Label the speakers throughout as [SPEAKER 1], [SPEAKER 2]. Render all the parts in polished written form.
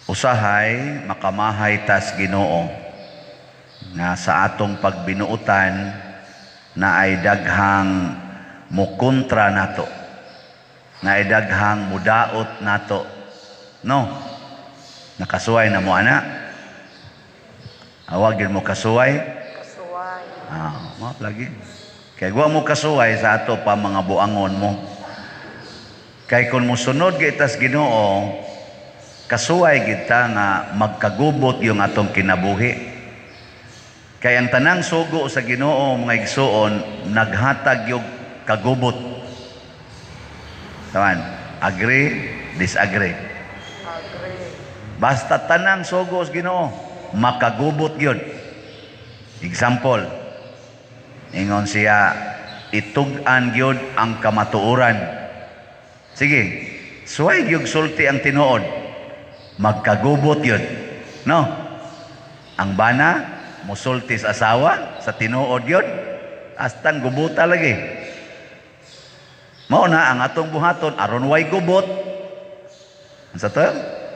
[SPEAKER 1] Usahay makamahay tas Ginoo nga sa atong pagbinuotan na ay daghang mukontra nato, na ay daghang mudaot nato, no? Nakasuway na mo ana? Awag mo kasuway?
[SPEAKER 2] Kasuway.
[SPEAKER 1] Ah, mao lagi. Kay wa mo kasuway sa ato pa mga buangon mo. Kay kung mosunod gitas Ginoo, kasuway kita nga magkagubot yung atong kinabuhi. Kay ang tanang sugo sa Ginoo, mga igsuon, naghatag yung kagubot. Taman, agree, disagree?
[SPEAKER 2] Agree.
[SPEAKER 1] Basta tanang sugo sa Ginoo, makagubot gyud. Example, ingon siya, itug-an gyud ang kamatuoran. Sige, suway gyud sulti ang tinuod. Magkagubot yun. No? Ang bana, musulti sa asawa, sa tinuod yun. Astang gubuta lagi. Mao na ang atong buhaton, aron way gubot. Ang sa to?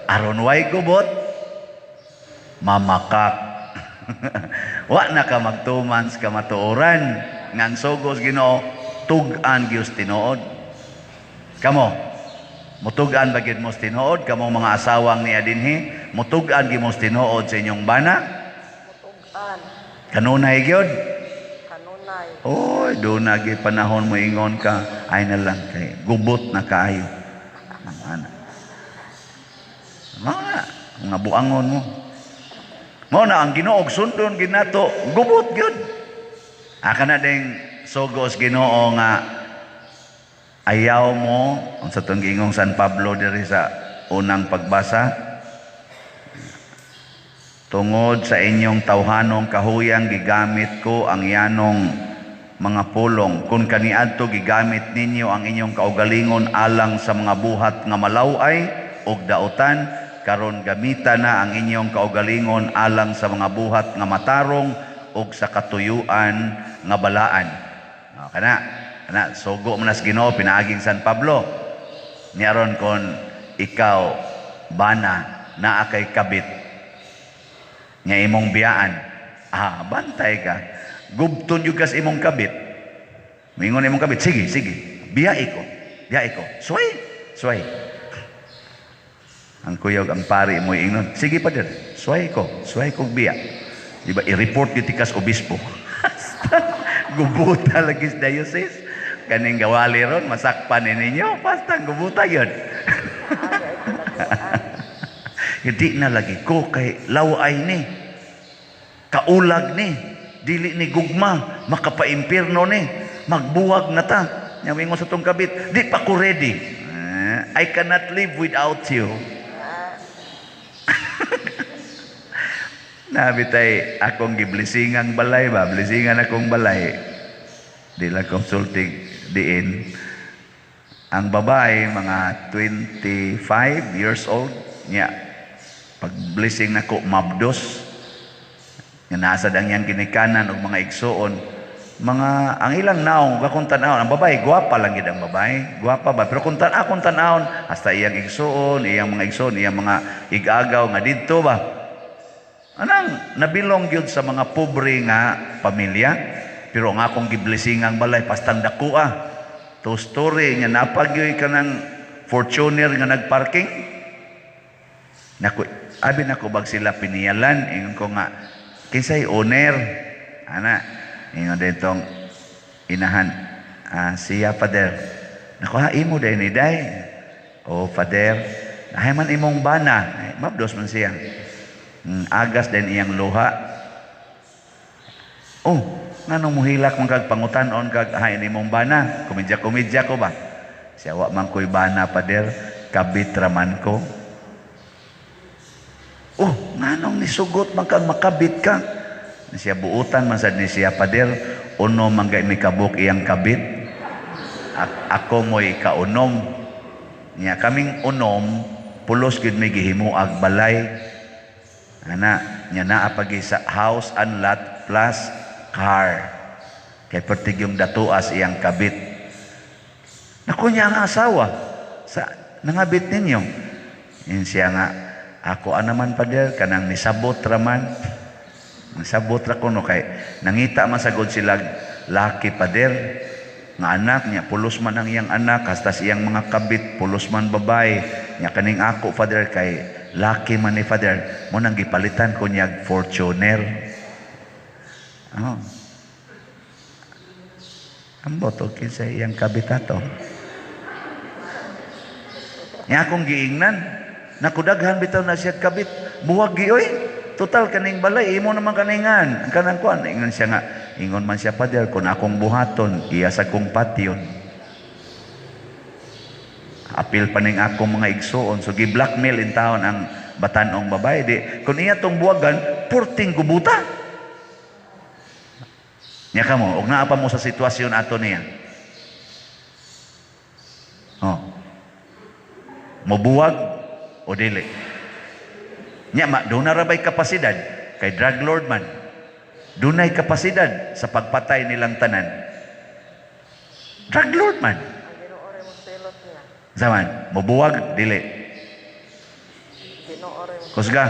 [SPEAKER 1] Aron way gubot, mamakak. Wa na ka magtuman sa kamatuoran. Nga ang sugos Ginoo, tug-an gyud tinuod. Kamo, mutug-an ba gyud mo sa tinuod? Kamo mga asawang niya dinhi, mutug-an gyud mo sa tinuod sa inyong bana?
[SPEAKER 2] Mutug-an.
[SPEAKER 1] Kanunay gyud?
[SPEAKER 2] Kanunay.
[SPEAKER 1] Oy, doon na gyud panahon mo ingon ka, ay na lang kay gubot na kaayo. Ana. Mao na, mga buangon mo. Mao na ang Ginoo sundon gid nato, gubot gyud. Aka na ding sugos Ginoo nga ayaw mo, ang sa tong giingong San Pablo diri sa unang pagbasa, tungod sa inyong tawhanong kahuyang gigamit ko ang yanong mga pulong. Kung kaniadto gigamit ninyo ang inyong kaugalingon alang sa mga buhat nga malaway ug dautan, karon gamita na ang inyong kaugalingon alang sa mga buhat nga matarong ug sa katuyuan nga balaan. O, kana kana sugo man nas Ginoo pinaaging San Pablo. Niaron kon ikaw bana naa kay kabit nga imong biyaan, ah, bantay ka. Gubton yung kas imong kabit. Mingon imong kabit, "Sige, sige, biyai ko, biyai ko." Suway, suway. Ang kuyog ang pari mo ingnon, "Sige pa din, suway ko, suway kog biya." Di ba, i-report yung tikas obispo. Gubuta lagi sa diocese. Kaning gawali ron, masakpan ni ninyo, basta gubuta yun.
[SPEAKER 2] Ay, ay tulaguan.
[SPEAKER 1] Hindi na lagi ko kay laway ni. Kaulag ni. Dili ni gugma, makapaimpirno ni. Magbuwag na ta. Nya mingon sa tong kabit, "Di pa ko ready." Eh, I cannot live without you.
[SPEAKER 2] Ah,
[SPEAKER 1] Nabitay akong giblesingang balay ba, blesingan akong balay. Di lang consulting diin. Ang babae, mga 25 years old, niya, pag blessing nako, mabdos. Nga nasa dang iyang ginikanan og mga igsuon. Mga, ang ilang naong, akong tan-awon, ang babae, gwapa lang gid ang babae. Gwapa ba? Pero kung akong tan-awon, hasta iyang igsuon, iyang mga igsuon, iyang mga igagaw nga didto ba? Anang nabilong gyud sa mga pobre nga pamilya, pero ang akong giblessing ang balay pastang dako ah. Two story nga napagyoy ka ng Fortuner nga nagparking. Nako, abi nako bag sila piniyalan, ingon ko nga kinsay owner? Ana, ingon ditong inahan, ah, siya, Father. Nako ha, imo day ni day. Oh, Father, nahay man imong bana, eh, mabdos man siya. Agas din iyang luha. Oh, nganong muhilak man kag pangutan-on kag hain imong bana? Komedya-komedya ko ba? Siya, "Wa man ko'y bana, Pader, kabit raman ko." Oh, nganong nisugot man kag makabit ka? Siya, buutan man sad ni siya, Pader, uno man gay mi kabuk iyang kabit. Ako mo'y kaunom. Nya kaming unom, pulos gyud mi gihimuag balay. Ana, nya naa pagi sa house and lot plus car. Kay pertig yung datuas iyang kabit. Naku niya ang asawa sa nangabit ninyo. Yun siya nga, Ako naman, Pader, kanang nisabot raman. Nisabot ra kuno kay nangita man sagod sila laki, Pader, nga anak niya pulos man ang iyang anak, hasta iyang mga kabit pulos man babae niya. Kaning ako, Father, kay laki man ni, Father, mo nang gipalitan ko niya Fortuner. Oh. Ambot og kinsa iyang kabit ato. Nya akong giingnan, nakudaghan bitaw na siya kabit, buwag gi oy. Total kaning balay imo naman kaningan. Ang kanang kuan, ingon siya nga, ingon man siya, "Father, kung akong buhaton, iya sa kong patyon. Apil pa ning akong mga igsuon." So gi-blackmail in taon ang batanong babae. Di, kung iya tong buwagan, purting gubuta. Nya kamo, og naa pa mo sa sitwasyon ato niya. Oh. Mobuwag o dili? Nya ma, doon na rabay kapasidad kay drug lord man. Dunay kapasidad sa pagpatay nilang tanan. Drug lord man.
[SPEAKER 2] Ang Ginoo ray mo silot niya.
[SPEAKER 1] Zaman, mobuwag dili?
[SPEAKER 2] Ginoo ray mo.
[SPEAKER 1] Kusga.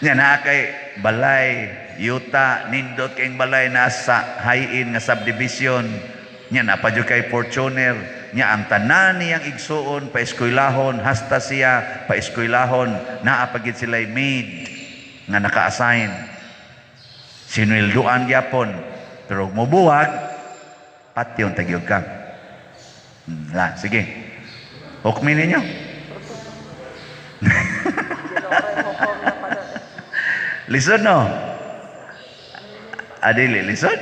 [SPEAKER 1] Nya naa kay balay, yuta, nindot kayong balay nasa high-end nga subdivision. Nya naa pa jud kay Fortuner. Nya ang tanan niyang igsuon paeskwelahon, hasta siya paeskwelahon, naa pa gid sila'y maid nga naka-assign. Sinwelduan gyapon. Pero mobuwag, patyon tagyog ka. La, sige. Hukmi ninyo.
[SPEAKER 2] Ginoo ray hukom niya, Father.
[SPEAKER 1] Lisod no? Adili, lisod?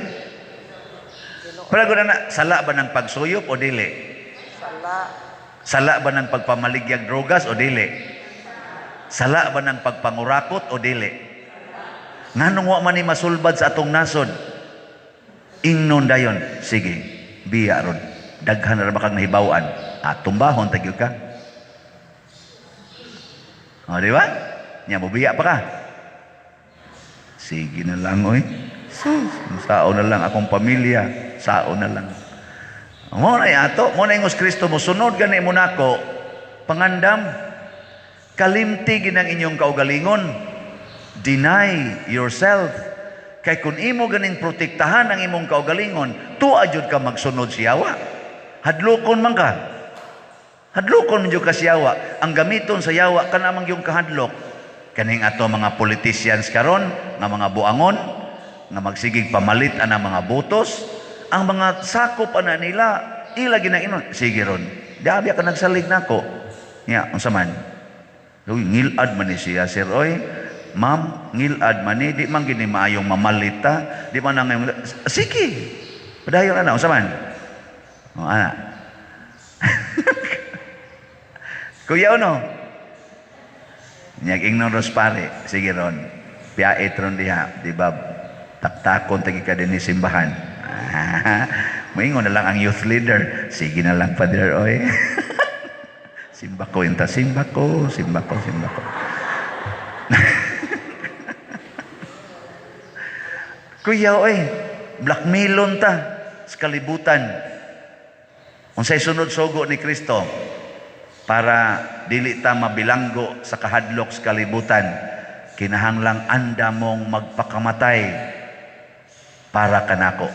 [SPEAKER 2] Ginoo.
[SPEAKER 1] Pero guna na, sala ba ng pagsuyop o dili?
[SPEAKER 2] Sala.
[SPEAKER 1] Sala ba ng pagpamaligyag drogas o dili? Sala ba ng pagpangurakot o dili? Nganong wa man ni masulbad sa atong nasod? Ingnon dayon, sige, biya ron. Daghan na ra ba kang nahibaw-an? Ah, tumbahon tagyog ka. O, di ba? Nya mobiya pa ka. Sige na lang, oy. Sus, sao na lang akong pamilya, sao na lang. Mo na ato, mo na ingos Kristo mo sunod gani mo nako, pangandam kalimti ginang inyong kaugalingon. Deny yourself. Kay kung imo ganing protektahan ang imong kaugalingon, tuwa jud ka magsunod siyawa. Hadlokon man ka. Hadlokon man jud ka siyawa. Ang gamiton sa yawa kana man yung kahadlok. Kaning ato mga politicians karon nga mga buangon nga magsigig pamalit ana mga botos, ang mga sakop ana nila ila ginainon, sige ron. Dabi ka nagsalig nako. Nya unsa man? Uy, ngilad man ni siya, sir, oy. Ma'am, ngilad man ni, di man gini maayong mamalita, di man ang sige. Padayon ana unsa man? O ana. Kuya ono. Nyag ingnon ros pare, sige ron. Piait ron diha, di ba? Taktakon tagi ka dinhi simbahan. Moingon na lang ang youth leader. Sige na lang, Father, oy. Simba ko, inta, simba ko, simba ko, simba ko. Kuya, oy, blackmailon ta sa kalibutan. Unsay sunod sugo ni Kristo para dili ta mabilanggo sa kahadlok sa kalibutan, kinahanglang anda mong magpakamatay para kanako.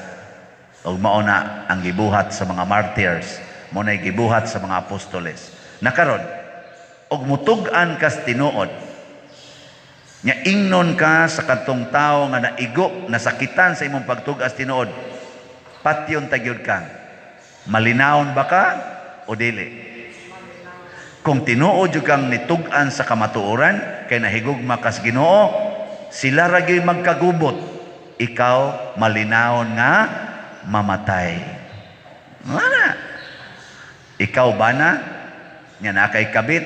[SPEAKER 1] Ug mao na ang gibuhat sa mga martyrs, mao na gibuhat sa mga apostoles. Nakaron, og mutug-an kas tinuod, nya ingnon ka sa kadtong tawo nga naigo, nasakitan sa imong pagtug-as tinuod, patyon tagyod ka. Malinawon ba ka o dili? Kung tinuod jud kang nitug-an sa kamatuoran, kay nahigugma kas Ginoo, sila ra gyud magkagubot. Ikaw malinawon nga mamatay. Wala. Ikaw ba na? Nya na kay kabit,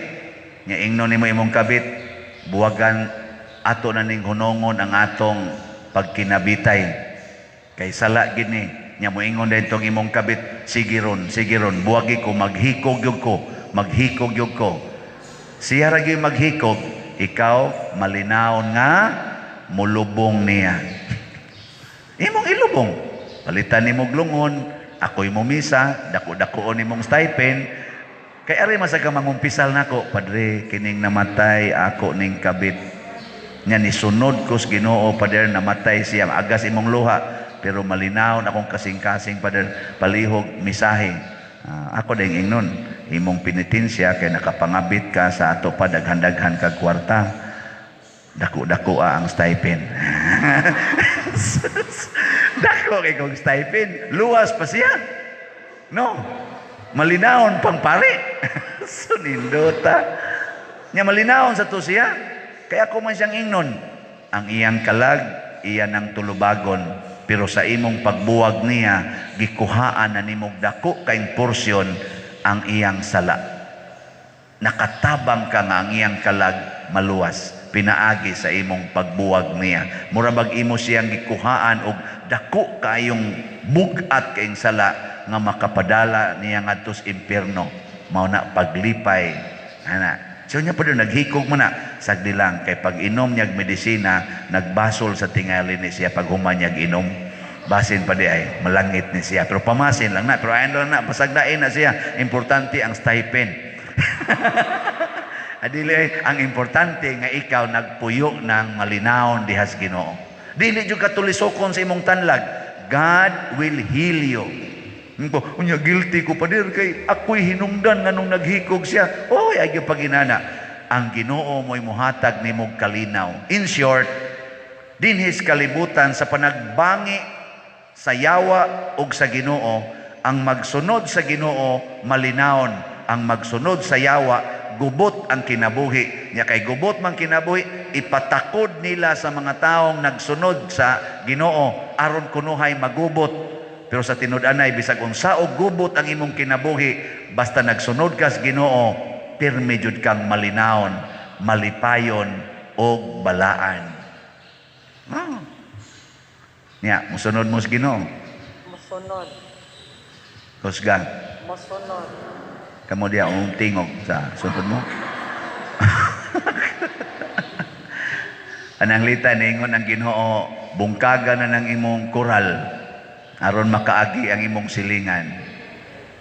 [SPEAKER 1] nya ingnon nimo imong kabit, buwagan ato na ning hunongon ang atong pagkinabitay. Kay sala gini, nya moingon daytong imong kabit, sige ron, buwagi ko, maghikog gyud ko, maghikog gyud ko. Siya ra gyud maghikog, ikaw malinawon nga mulubong niya. Imong ilubong. Palitan nimo glungon, ako'y mumisa, dako-dakoon nimong stipend, Kay ari man sa ka mangumpisal nako, "Padre, kining namatay ako ning kabit. Nya nisunod ko sa Ginoo, pader, namatay siya." Agas imong luha, pero malinawon akong kasing-kasing, pader, palihog misahe. Ah, ako ding ingnon, imong penitensya kay nakapangabit ka sa ato pa, daghan-daghan kag kwarta. Dako-dako ang stipend. Dako kay kong stipend, luwas pa siya. No. Malinawon pang pare. So nindota. Nya malinawon sa to siya. Kaya ako man siyang ingnon, ang iyang kalag, iya nang tulubagon. Pero sa imong pagbuwag niya, gikuhaan na nimog dako kaing porsyon ang iyang sala. Nakatabang ka nga ang iyang kalag maluwas pinaagi sa imong pagbuwag niya. Mura bag imo siyang gikuhaan og dako kayong bugat kaing sala nga makapadala niya ngadto sa impierno. Mao na paglipay ana. So nya pa naghikog mo na, sagdi lang kay pag inom niyag medisina, nagbasol sa tingali ni siya pag human niyag inom. Basin pa di ay malangit ni siya, pero pamasin lang na, pero ayon lang na, pasagdain na siya. Importante ang stipend. Adili ay ang importante nga ikaw nagpuyo ng malinawon dihas Ginoo. Dili jud ka tulisokon sa imong tanlag. God will heal you. Ko, unya guilty ko, pader, kay ako'y hinungdan nga nung naghikog siya. Oy, ay gyud paginana. Ang Ginoo mo'y muhatag nimog kalinaw. In short, dinhis kalibutan sa panagbangi sa yawa ug sa Ginoo, ang magsunod sa Ginoo malinawon, ang magsunod sa yawa gubot ang kinabuhi. Nya kay gubot man kinabuhi, ipatakod nila sa mga taong nagsunod sa Ginoo aron kunuhay magubot. Pero sa tinud-anay, bisag unsa og gubot ang imong kinabuhi, basta nagsunod ka sa Ginoo, pirmi jud kang malinawon, malipayon og balaan. Ah. Nya, musunod mo sa Ginoo.
[SPEAKER 2] Musunod.
[SPEAKER 1] Kusgan.
[SPEAKER 2] Musunod.
[SPEAKER 1] Kamo diya umong tingog sa sunod mo. Anang lita ningon ang Ginoo, bungkaga na ng imong koral aron makaagi ang imong silingan.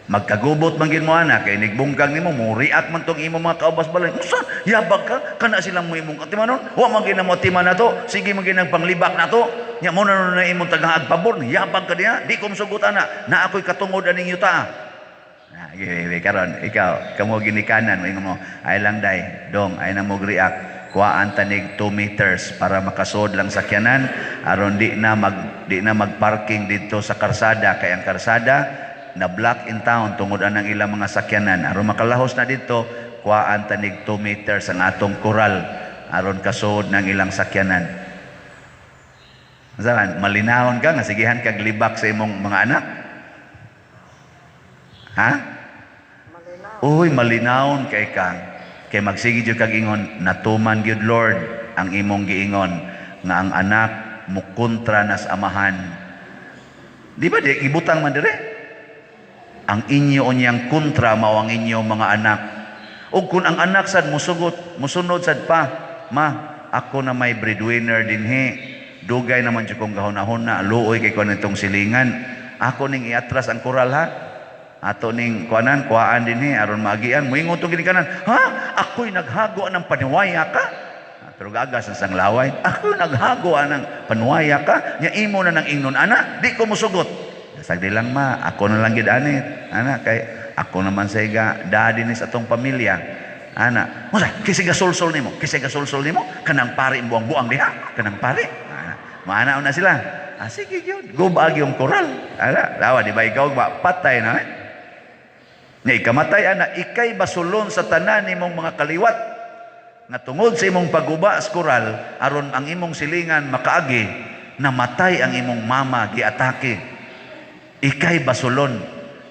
[SPEAKER 1] Magkagubot man gid mo ana kay nigbungkag nimo, mo react man tong imong mga kaubas balay. Unsa? Yabag ka? Kana silang mo imong katimanon? Wa man gid na mo atiman nato. Sige man gid nang panglibak nato. Nya mo na na imong tagahag pabor, yabag ka diha. Di ko mosugot ana. Na ako'y katungod aning yuta. Na, gili karon ikaw kamo ginikanan moingon mo, ay lang day dong ay na mo react, kuhaan tanig 2 meters para makasod lang sakyanan aron di na magparking dito sa karsada kay ang karsada na block in town tungod anang ilang mga sakyanan. Aron makalahos na dito, kuhaan tanig 2 meters ang atong koral aron kasod ng ilang sakyanan. Saan malinahon ka nga sigihan kag libak sa imong mga anak, ha?
[SPEAKER 2] Malinaw.
[SPEAKER 1] Uy, malinawon kay ka. Kay magsige jud kag ingon, natuman gyud, Lord, ang imong giingon nga ang anak mukontra nas amahan. Di ba di ibutang man dire? Ang inyo unyang kontra mao ang inyo mga anak. Ug kun ang anak sad musugot, musunod sad pa, ma, ako na may breadwinner dinhi. Dugay naman jud kong gahunahuna, luoy kay ko nitong silingan. Ako ning iatras ang koral ha. Ato ning kuanan, kuhaan dinhi aron maagian. Moingon tong ginikanan, ha? Ako'y naghago ng paniwaya ka? Ah, pero gagas ang sanglaway. Ako'y naghago ng panuwaya ka? Nya imo na nang ingnon ana, di ko musugot. Sagdi lang ma, ako na lang gid anit. Ana kay ako naman sa iga daddy ni sa atong pamilya. Ana, unsa kaysa gasulsul nimo? Kaysa gasulsul nimo kanang pari buang-buang diha, kanang pari. Ana, maana na sila. Ah, sige gyud, gubag yung koral. Ana, lawa di ba ikaw ba patay na eh? Nga ikamatay ana, ikay basulon sa tanan nimong mga kaliwat nga tungod sa imong pagguba sa koral aron ang imong silingan makaagi, namatay ang imong mama, giatake. Ikay basulon,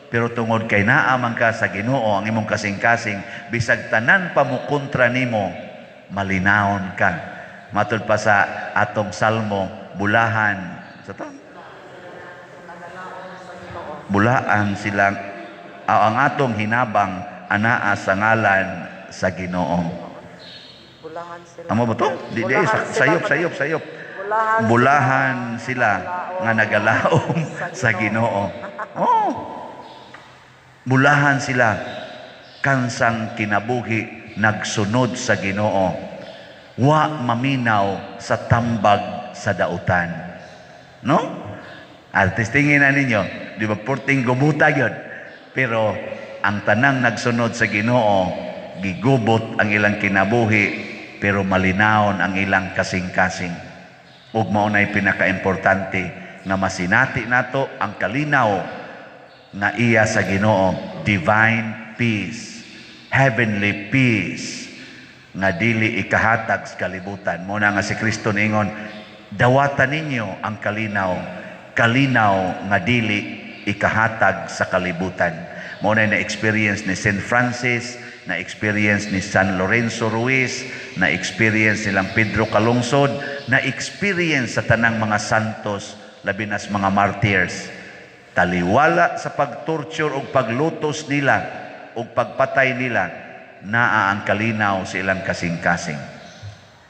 [SPEAKER 1] pero tungod kay naa man ka sa Ginoo, ang imong kasing-kasing, bisag tanan pa mo kontra nimo, malinawon ka. Matud pa sa atong salmo, bulahan sa to, bulaan silang ang atong hinabang anaa sa ngalan sa Ginoo.
[SPEAKER 2] Bulahan sila.
[SPEAKER 1] Amo ba to? Di di
[SPEAKER 2] Bulahan sila
[SPEAKER 1] sayop sayop sayop.
[SPEAKER 2] Bulahan,
[SPEAKER 1] Bulahan sila nga nagalaom sa Ginoo. Oh. Bulahan sila. Kansang kinabuhi nagsunod sa Ginoo. Wa maminaw sa tambag sa dautan. No? At testingin na ninyo, di ba purting gubuta yun? Pero ang tanang nagsunod sa Ginoo, gigubot ang ilang kinabuhi, pero malinawon ang ilang kasing-kasing. Ug mao na'y pinakaimportante nga masinati nato ang kalinaw nga iya sa Ginoo, divine peace, heavenly peace nga dili ikahatag sa kalibutan. Mao na nga si Kristo niingon, "Dawatan ninyo ang kalinaw, kalinaw nga dili ikahatag sa kalibutan." Mao na na-experience ni St. Francis, na-experience ni San Lorenzo Ruiz, na-experience nilang Pedro Calungsod, na-experience sa tanang mga santos, labi nas mga martyrs. Taliwala sa pagtorture o paglutos nila o pagpatay nila, naa ang kalinaw sa ilang kasing-kasing.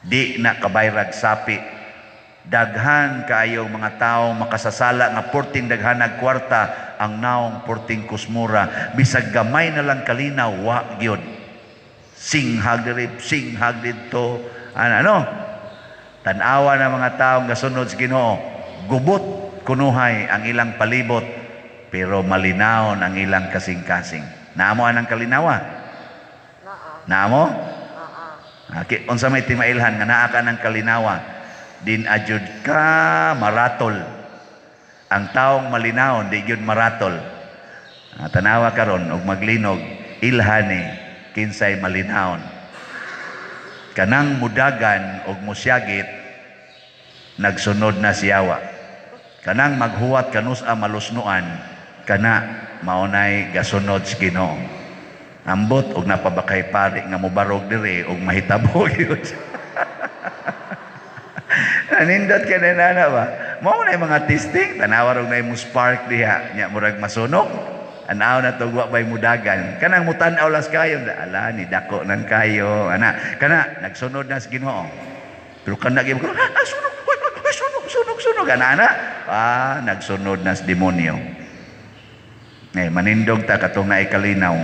[SPEAKER 1] Di na kabayrag sapi. Daghan kaayo mga tao makasasala nga porting daghanag kwarta, ang naong porting kusmura, bisag gamay na lang kalinaw, wa gyud. Singhag diri, singhag didto. Ano, ano? Tan-awa na mga tao nga sunod sa Ginoo, gubot kunuhay ang ilang palibot, pero malinawon ang ilang kasing-kasing. Naamo anang kalinawa?
[SPEAKER 2] Naa.
[SPEAKER 1] Naamo?
[SPEAKER 2] Naa.
[SPEAKER 1] Okay, unsa may timailhan nga naa ka ng kalinawa, din ajud ka maratol. Ang taong malinawon di gyud maratol. Tanawa karon og maglinog, ilhani kinsay malinawon. Kanang mudagan og musyagit, nagsunod na siyawa. Kanang maghuwat kanus-a malusnoan, kana maunay gasunod sa Ginoo. Ambot og napabakay pari nga mobarog diri og mahitabo gyud. Nanindot ka na nana ba? Mao na yung mga testing, tanawa rog na mo spark diha, nya murag masunog. Anaw na to wa bay mudagan. Kanang mutan-aw las kayo, ala ni dako nang kayo, ana. Kana nagsunod na sa Ginoo. Pero kana gyud ah, sunog, ay, sunog, sunog, sunog, ana ana. Ah, nagsunod na sa demonyo. Eh, manindog ta katong naay kalinaw.